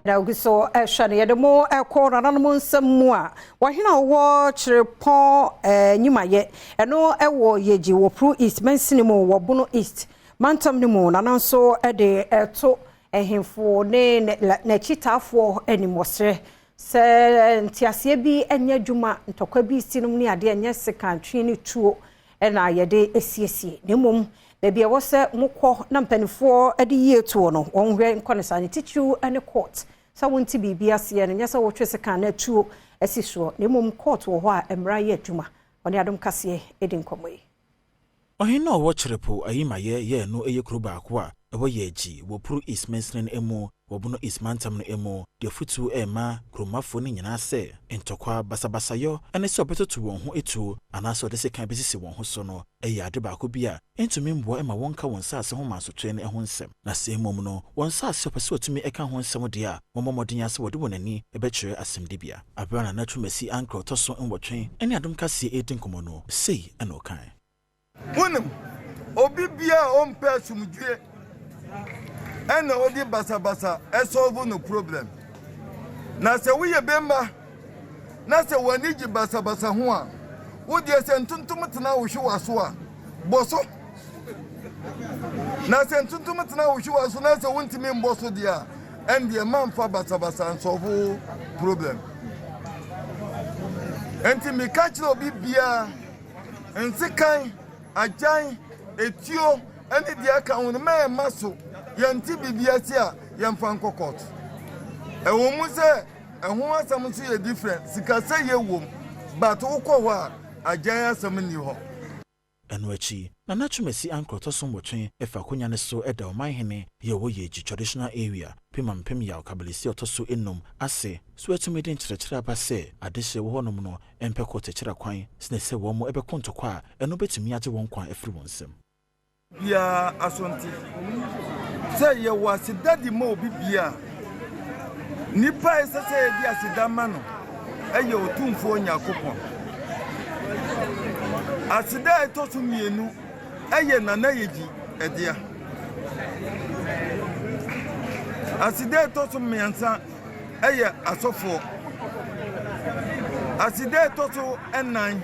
Na ogu so rehwɛ no, yɛde mo kɔ nananom nsɛm mu a, wɔhene a ɔwɔ Kyerepɔn Nyimayɛ, ɛno wɔ Yegyi wɔ Pru East mansini mu wɔ Bono East mantam no mu, nana nso de reto ahemfo ne n'akyitaafoɔ anim ɔsrɛ sɛ nteaseɛ bi nyɛ adwuma, ntɔkwa bi si nom ne adeɛ nyɛ sekantwe ne tuo na yɛde siesie, na mmom baabi a ɛwɔ sɛ mokɔ na mpanimfoɔ de yie toɔ no, wɔnhwɛ nkɔ no saa, ne titiriw ne court. Sɛ wonte biribi aseɛ no, nyɛ sɛ wotwe sekan na atuo asi soɔ, na mmom court wɔ hɔ a mmara yɛ adwuma. Ɔne Adom Kaseɛ di nkɔmmɔ yi. Ɔhene a ɔwɔ Kyerɛpo Ayimayɛ yɛɛ no yɛ kuro baako a ɛwɔ Yɛgyi wɔ Pru East mansini no mu wɔ Bono East mantam no mu de afotuo rema kuromafoɔ no nyinaa sɛ ntɔkwa, basabasayɔ ne sɛ wɔbɛtoto wɔn ho atuo anaasɛ wɔde sekan bɛsisi wɔn ho so no yɛ ade baako bi a ɛntumi mmoa mma wɔnka wɔn nsase ho mansotwe no ho nsɛm. Na sɛ mmom no wɔn nsase a wɔpɛ sɛ wɔtumi ka ho nsɛm deɛ a, wɔmmɔ mmɔden ara sɛ wɔde wɔn ani bɛkyerɛ asɛmdibea. Berɛ a Nana Twumasi Ankrah ɔtɔ so nwɔtwe ne Adom Kaseɛ redi nkɔmmɔ no, sei na ɔkae. Wonim, obi biara a ɔmpɛ asomdwie ɛna ɔde basabasa ɛsɔlvo no problem. Na sɛ woyɛ bemba na sɛ w'ani gye basabasa ho a, wo deɛ sɛ ntontom tena wo hwewa so a, bɔ so. Na sɛ ntontom tena wo hwewa so na sɛ wontumi mbɔ so deɛ a, ɛndeɛ mamfa basabasa nsɔlvo problem. Enti meka kyerɛ obi biara Nsekan, agyan, etuo ne deɛ ɛka ho no, mma yɛmma so. Yɛnte biribi ase a, yɛmfa nkɔ court. Ɛwɔ mu sɛ ɛho asɛm nso yɛ different, sikasɛeɛ wom, but wokɔ hɔ a, agyan asɛm nni hɔ. Ɛno akyi, Nana Twumasi Ankrah ɔtɔ so nwɔtwe fa akonya no so da Ɔmanhene yɛ ɔwɔ Yeji Traditional Area, Pem Ampem Yaw Kabelesi a ɔtɔ so nnum ase so atumi de nkyerɛkyerɛ aba sɛ adehye wɔ hɔnom no mpɛ kɔɔtekyerɛ kwan sene sɛ wɔn bɛko ntɔkwa a ɛno bɛtumi agye wɔn nkwa afiri wɔn nsam. Biara aso nte sɛ yɛwɔ aseda de ma obi biara. Nipa a ɛsɛ sɛ yɛde aseda ma no yɛ Otumfoɔ Nyankopɔn. Aseda a ɛtɔ so mmienu yɛ Nana Yegyi dea. Aseda a ɛtɔ so mmiɛnsa yɛ asɔfoɔ. Aseda a ɛtɔ so nnan.